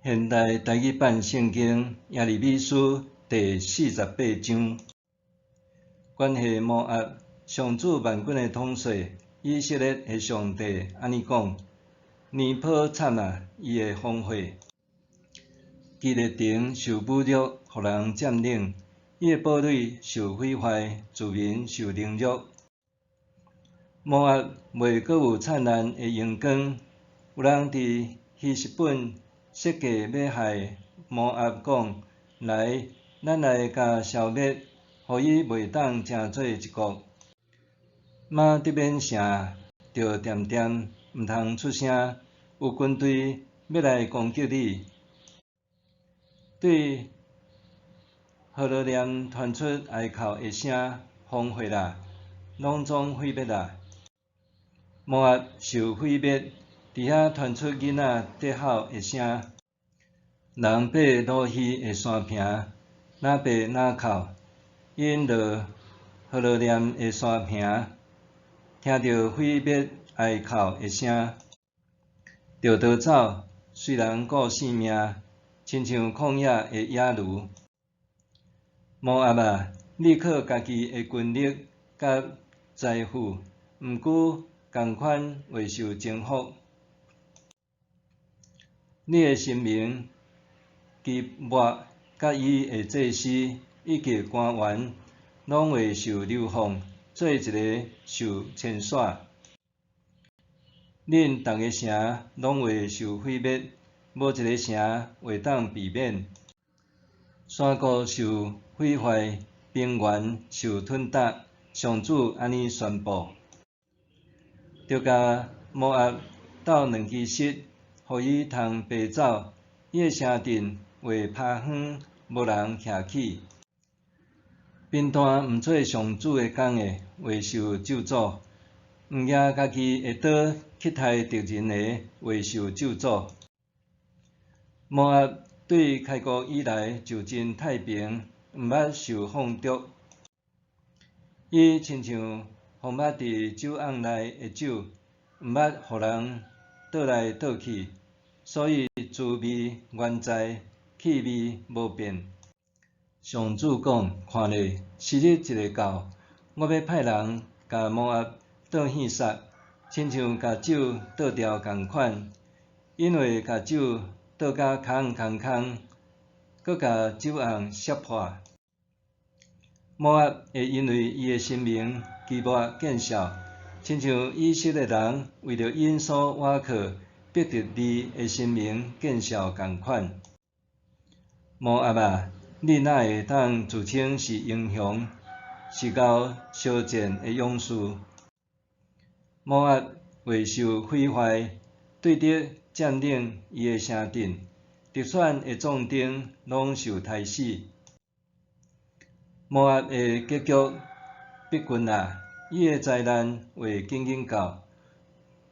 現代台語版聖經耶利米書第四十八章，關係摩押，上主萬軍的統帥，以色列的上帝按呢講：尼波慘啊！伊會荒廢，基列城受侮辱，予人佔領；伊的堡壘受毀壞，住民受凌辱。摩押袂閣有燦爛的榮光，有人佇希實本設計欲害摩押，講：來，咱來共消滅，予伊袂當成做一國。瑪德免城著恬恬，毋通出聲，有軍隊欲來攻擊你。對何羅念傳出哀哭的聲，荒廢啦，攏總毀滅啦！摩押受毀滅，佇遐傳出囡仔啼吼的聲。人爬魯希的山坪，若爬若哭，𪜶落何羅念的山坪，聽著毀滅哀哭的聲，著逃走，隨人顧性命，親像曠野的野驢。摩押啊，你靠家己的軍力佮財富，毋過仝款會受征服。你的神明基抹佮伊的祭司以及官員，攏會受流放，做一个受遷徙。恁逐个城攏會受毀滅，無一个城會當避免。山谷受毀壞，平原受吞踏，上主按呢宣布。著共摩押鬥兩支穡，予伊通爬走，伊的城鎮會拋荒，無人徛起。貧惰毋做上主的工的，會受咒詛；毋舉家己的刀去刣敵人的，會受咒詛。摩押對開國以來就真太平，毋捌受放逐。伊親像封密佇酒甕內的酒，毋捌予人倒來倒去，所以滋味原在，氣味無變。上主講：看咧，時日一下到，我欲派人共摩押倒獻殺，親像共酒倒掉仝款，𪜶會共酒倒甲空空空，閣共酒甕摔破。摩押會因為伊的神明基抹見笑，親像以色列人為著𪜶所倚靠伯特利的神明見笑仝款。摩押啊，你哪會當自稱是英雄，是𠢕相戰的勇士？摩押會受毀壞，對敵佔領伊的城鎮，得選的壯丁攏受刣死。摩押的結局逼近啦，伊的災難會緊緊到。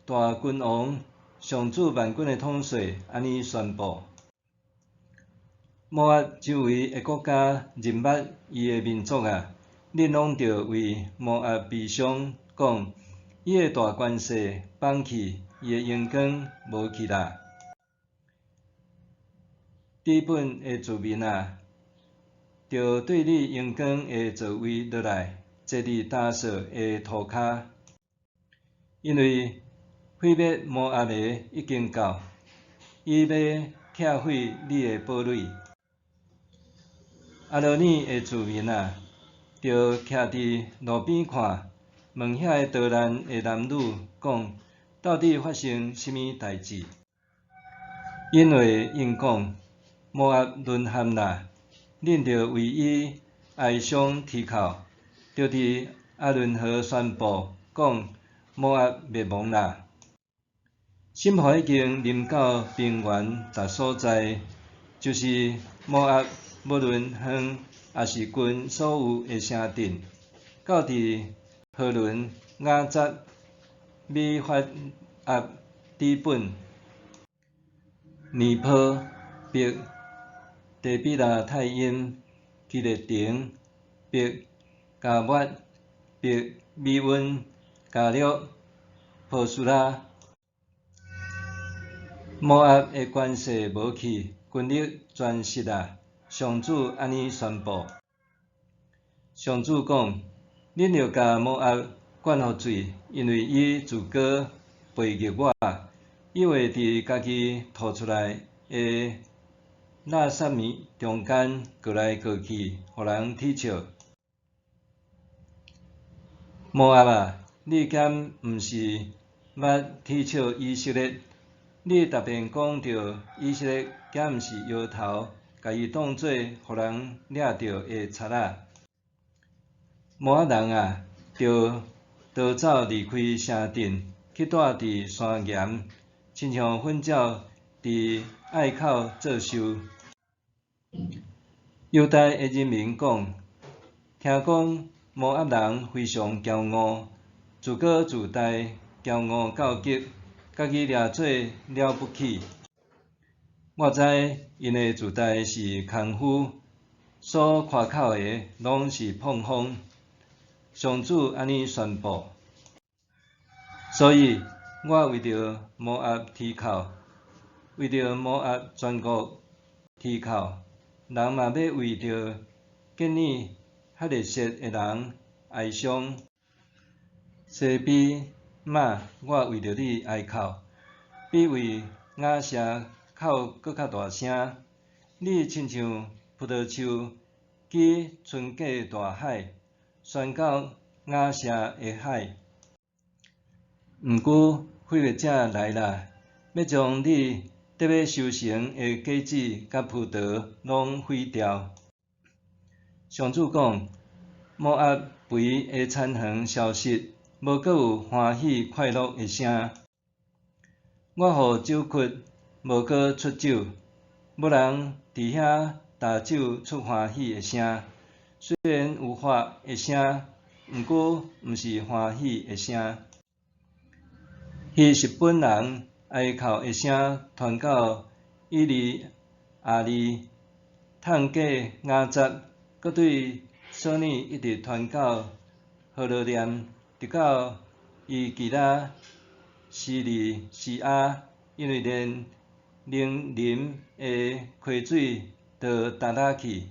大君王上主萬軍的統帥按呢宣布：摩押周圍的國家認捌伊的民族啊，恁攏著為摩押悲傷，講伊的大權勢放去，伊的榮光無去啦。底本的住民啊，著對你榮光的座位落來，坐佇大數的塗跤，因為毀滅摩押的已經到，伊欲拆毀你的堡壘。亞羅爾的住民啊，著徛佇路邊看，問遐个逃難的男女講，到底發生啥物代誌？𪜶會應講，摩押淪陷啦！恁著為伊哀傷啼哭，著佇亞倫河宣布講，摩押滅亡啦！審判已經臨到平原逐所在，就是摩押無論遠抑是近所有的城鎮，到佇何倫、雅雜、米法押、底本、尼波、伯底比拉泰因、基列城、伯迦抹、伯米溫、迦略、波斯拉。摩押的權勢無去，军力全失啊！上主按呢宣布。上主讲：恁著共摩押灌予水，因为伊自高背逆我，伊会伫家己吐出来的垃圾物中间过来过去，予人耻笑。摩押啊，你敢毋是捌耻笑以色列？你逐遍讲著以色列，敢毋是摇头，共伊当做予人掠著的贼仔？摩押人啊，著逃走离开城镇，去蹛伫山岩，亲像糞鸟伫隘口做岫。犹大的人民讲：听讲摩押人非常骄傲，自高自大，骄傲到极，家己掠做了不起。我知𪜶的自大是空虚，所夸口的拢是膨风。上主按呢宣布。所以我为著摩押啼哭，为著摩押全国啼哭，人嘛欲为著建尔哈勒设的人哀伤。西比玛，我为著你哀哭，比为雅舍哭阁较大声。你亲像葡萄树，举伸过大海，宣到雅舍的海。毋过毁灭者来啦，欲将你得欲收成的果子佮葡萄拢毁掉。上主讲：摩押肥的田园消失，无阁有欢喜快乐的声。我予酒窟无阁出酒，无人伫遐打酒出欢喜的声。虽然有喝的声，毋过毋是欢喜的声。希实本人哀哭的声传到以利亚利，痛过雅杂，阁对索尔一直传到何罗念，直到以吉拉西利西亚，因为连尼琳的溪水都干焦去。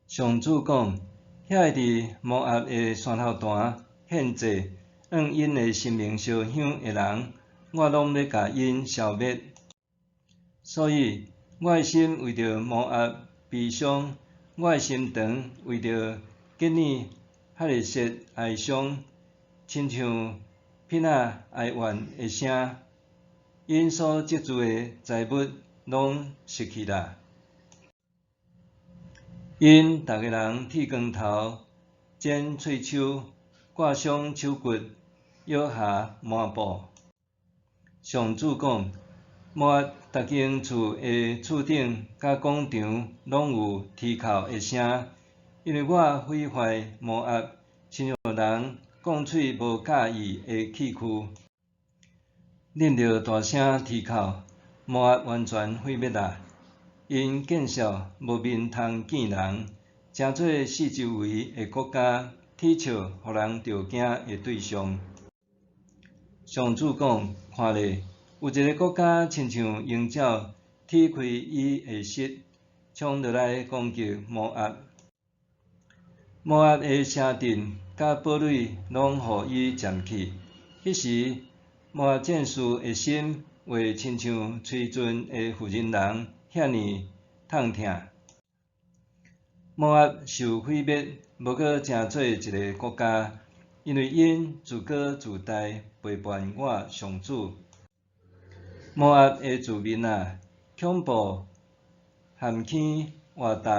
上主讲：遐个伫摩押的山头坛献祭，向𪜶的神明烧香的人，我拢欲共𪜶消灭。所以，我的心为著摩押悲伤，我的心肠为著吉尔哈勒设哀伤，亲像牝仔哀怨的声。𪜶所积聚的财物拢失去啦。𪜶逐个人剃光头、剪喙鬚、割伤手骨、腋下麻布。上主讲：摩押逐间厝的厝顶佮广场拢有啼哭的声，因为我毁坏摩押，亲像人讲喙无佮意的器具。恁著大声啼哭，摩押完全毁灭啦！𪜶见笑无面通见人，成做四周围的国家耻笑、予人著惊的对象。上主讲：看咧，有一个国家亲像鹰鸟，展开伊的翼，冲落来攻击摩押。摩押的城镇佮堡垒拢予伊占去。彼时，摩押战士的心会亲像催阵的妇人人遐尔痛疼。摩押受毁灭，无阁成做一个国家，因为𪜶自高自大，背叛我上主。摩押的子民啊，恐怖譀坑活斗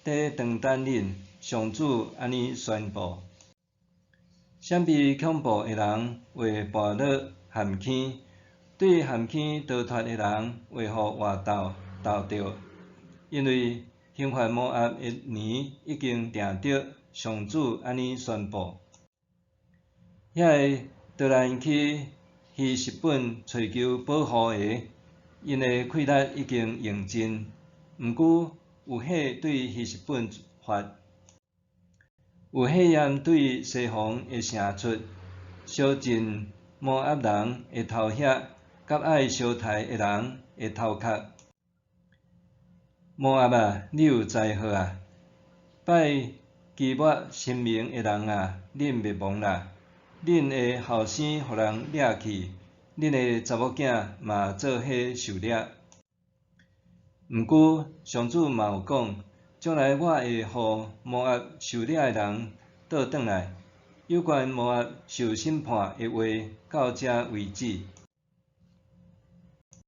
伫等恁，上主按呢宣布。啥物恐怖的人会跋落譀坑？对譀坑逃脱的人会予活斗斗著，因为刑罚摩押的年已经定著，上主按呢宣布。遐个逃难去希实本揣求保护的，𪜶的气力已经用尽。毋过有火对希实本发，有火焰对西宏的城出，烧尽摩押人的头額，佮佮愛相刣的人的頭殼。摩押啊，你有災禍啊！拜基抹神明的人啊，恁滅亡啦！恁的後生予人掠去，恁的查某囝嘛做伙受掠。毋過上主嘛有講，將來我會予摩押受掠的人倒轉來，有關摩押受審判的話到遮為止。